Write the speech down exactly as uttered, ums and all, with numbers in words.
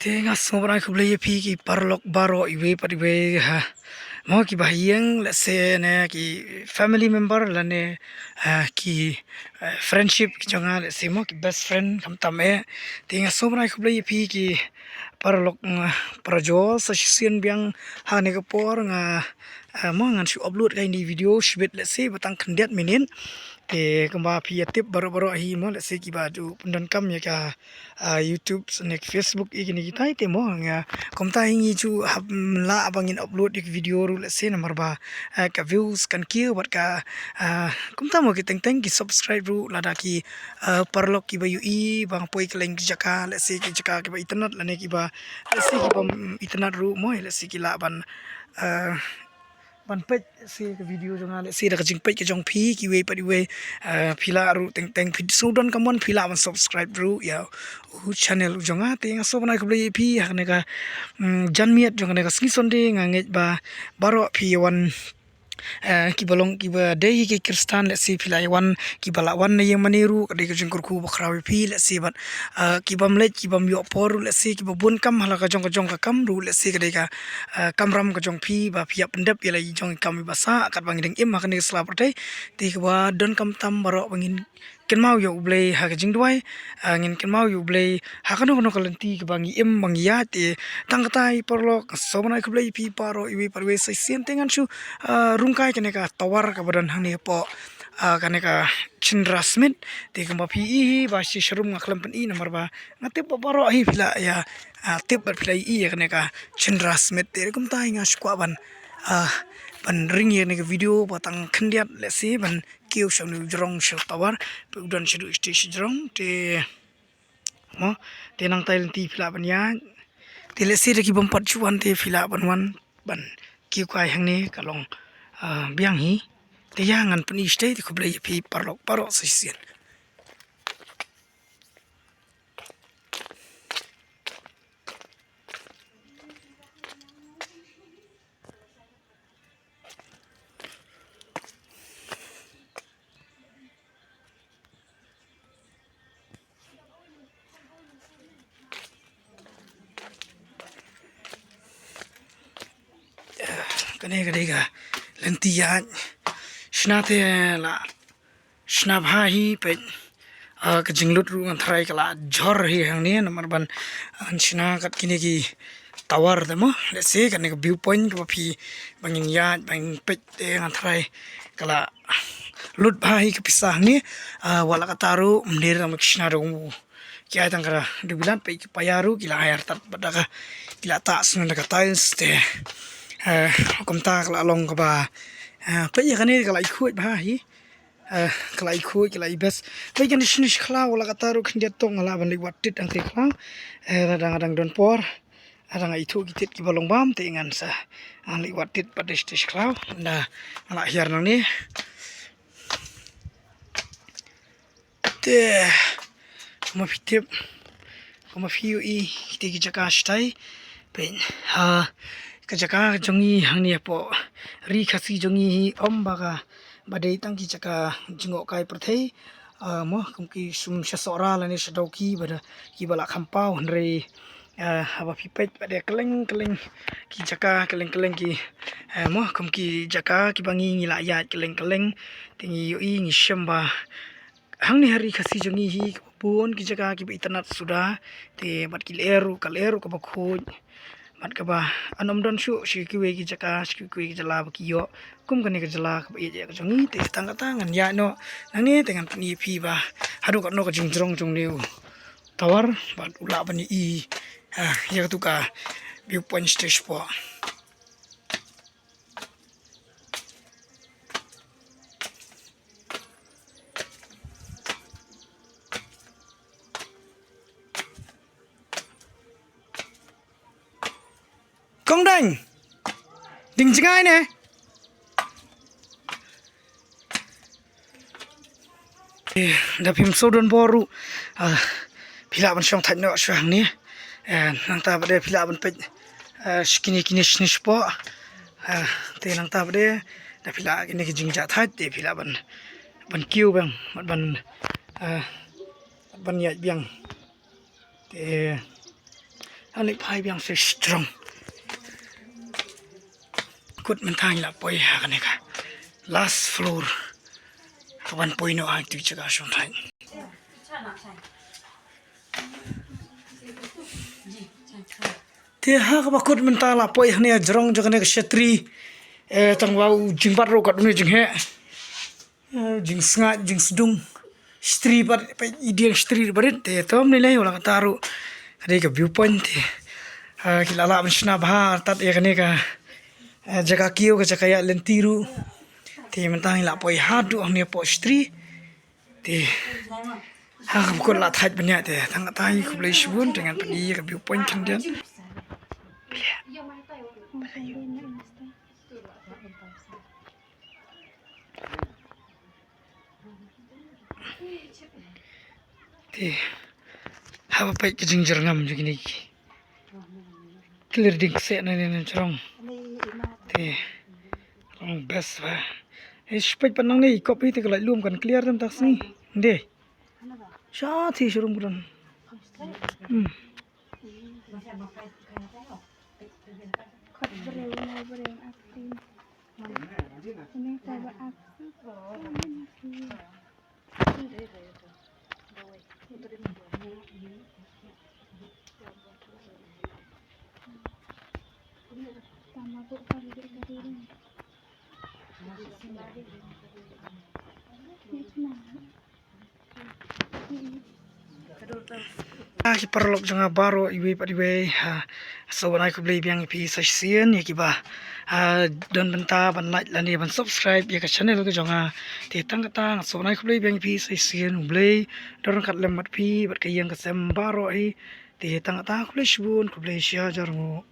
Te nga sngewbha ban ai khublei ïa phi ki paralok baroh iwei pat iwei ha. Mo kiba ha ïing lehse ne ki family member lane, ah, ki, eh, friendship ki jong nga lehse mo ki best friend khamtam eh. Te nga sngewbha ban ai khublei ïa phi ki paralok, mm, para jor sa shisien biang ha kane ka por nga, eh, mo ngan shu upload ka ine i video shibit lehse ba tang khyndiat minit. Te kumba phi ïa tip baroh baroh hi mo lehse kiba ju pyndonkam ïa ka ah, YouTube ne Facebook ïa kine kitai te mo nga kumta hi ngi ju hap lah ba ngin upload ïa ki video ruh lehse namar ba, ah, ka views kan kiew bad ka, ah, kumta mo ki teng teng ki subscribe ruh lada ki, ah, paralok kiba ïohi ba nga poi kylleng ki jaka lehse ki jaka kiba itynnad lane kiba lehse kiba, mm, itynnad ruh mo lehse ki lah ban, ah, ban peit lehse ka video jong nga lehse da ka jingpeit ka jong phi kiwei pat iwei, ah, phi lah ruh teng teng phi sngewdon ka mon phi lah ban subscribe ruh ïa u channel u jong nga te nga sngewbha ban ai khublei ïa phi ha kane ka, mm, janmiet jong kane ka sngi Sunday nga ngeit ba baroh phi ïa wan, eh, kiba long kiba dei hi ki Khristan lehse phi lah ïa wan kiba lah wan na ïing mane ruh ka dei ka jingkyrkhu ba khraw ïa phi lehse bad, ah, kibym leit kibym ïoh por ruh lehse kiba bun kam ha la ka jong ka jong ka kam ruh lehse ka dei ka, ah, kamram ka jong phi ba phi ïa pyndep ïa la i jong i kam iba sah katba ngi dang im ha kane ka sla pyrthei. Te kaba donkam tam baroh ba ngin kynmaw ïa U Blei ha ka jingduwai, ah, ngin kynmaw ïa U Blei ha kano kano ka lynti kaba ngi im ba ngi ïaid te tang katai paralok sngewbha ban ai khublei ïa phi baroh iwei pat iwei sa shisien te ngan shu, ah, rung kai kane ka tawar kaba don hangne hapoh, ah, kane ka Chandra Smit. Te kumba phi i hi ba shi sharum nga khlem pyni namar ba nga tip ba baroh hi phi la ïa, ah, tip bad phi la i ïa kane ka Chandra Smit te kumta hi nga shu kwah ban, ah, ban ring ïa kane ka video ba tang khyndiat lehse ban kiew sha une u jrong sha u tawar. Phi u don shaduh sha sha jrong te mo te nangtai lynti phi lah ban ïaid te lehse da kibym pat shu wan te phi lah ban wan ban kiew kai hangne ka long, ah, biang hi. Te ïa ngan pyni shatei te khublei ïa phi paralok baroh sa shisien. Kane ka dei ka lynti ïaid. Shna te la shna bha hi peit, ah, ka jinglut ruh ngan tharai ka la jhor hi hangne namar ban, ah, shna kat kine ki tawar te mo lehse kane ka view point kaba phi ba ngin ïaid ba ngin peit te ngan tharai ka la lut bha hi ka pisa hangne, ah, wat la katta ruh mynta tang ba ki shna da u ki ai tang ka da u bilat peit ki paia ruh ki la ai artat bad da ka ki la tah sngewbha da ka tiles te, eh, kumta ka la long kaba, eh, peit ïa kane ka la i khuid bha hi. Eh, ka la i khuid ka la i best. Peit kane shini shi khlaw la katta ruh khyndiat tong la ban leit wad tit hangtei khlaw. Eh, la dang dang don por. La dang ithuh ki tit kiba long bam te ngan sa, ah, leit wad tit pat dei shi khlaw. Da la hiar nangne. Te kumba phi tip kumba phi ïohi te ki jaka shatai. Peit ha ka jaka jong ngi hangne hapoh ri Khasi jong ngi hi ym ba ka ba dei tang ki jaka jngohkai pyrthei, ah, mo kum ki sum sha Sohra lane sha Dawki ba da kiba la kham paw hynrei, ah, haba phi peit ba dei kylleng kylleng ki jaka kylleng kylleng ki, ah, mo kum ki jaka kiba ngi ngi la ïaid kylleng kylleng te ngi ïohi ngi shem ba hangne ha ri Khasi jong ngi hi bun ki jaka kiba itynnad suda te bad ki lyer ruh ka lyer ruh kaba khuid bad kaba ym don shuh sha kiwei ki jaka sha kiwei ki jylla ba ki ïoh kum kane ka jylla kaba ïeit ïa ka jong ngi te tang kata ngan ïaid noh nangne te ngan pyni ïa phi ba haduh katno ka jingjrong jong une u tawar bad u lah ban ïohi, ah, ïa katu ka view point stage po. Kong Dang. Ding jngai ne. Eh, da phim sngewdon bor ruh, ah, phi lah ban shong thait noh shuwa hangne. Eh, nangta pat de phi lah ban peit, eh, shi kine kine shini shipor. Eh, te nangta pat de da phi lah kine ki jingjah thait te phi lah ban, ban kiew biang, ban, eh, ban ïaid biang. Te Ani phai biang se strong. Kut mynta ngi la poi ha kane ka last floor. Ka ban poi noh ha tu jaka shong thai. Te ha kaba kut mynta la poi hangne jrong jong kane ka shatri. Eh, tang wa u jingbat ruh kat une jingheh. Eh, jingsngaid, jingsdung. Shatri pat, pat i dieng shatri barit, te tom ni lei, wala kata ruh. Ka dei ka viewpoint te. Ah, ki la lah ban shna bha, tat ïa kane ka, eh, jaka kiew, ka jaka ïaid lynti ruh. Te mynta ngi la poi haduh hangne hapoh shatri. Te ha kaba kut la thait ban ïaid te. Tang kata ngi khublei shibun, te ngan pyni ïa ka viewpoint khyndiat. Te haba peit ka jingjyrngam jong kine ki clear ding kseh na ne na jrong. Te long best ba. Eh, shu peit pat nangne i kop hi te ka light lum kan clear tam tak sngi. Nde. Sha thi sha rum kudon. Hmm. Khot briew na briew aktin. Ini coba aktin. Tama ko kan di kadiri. Ini cuma. Ah, ki paralok jong nga baroh iwei pa iwei, ha, sngewbha ban ai khublei biang ïa phi sa shisien, ïa kiba, ha, don bynta ban like lane ban subscribe ïa ka channel ka jong nga. Te tang kata nga sngewbha ban ai khublei biang ïa phi sa shisien, U Blei don ryngkat lem bad phi bad ka ïing ka sem baroh hi. Te tang kata khublei shibun, khublei shihajar nguh.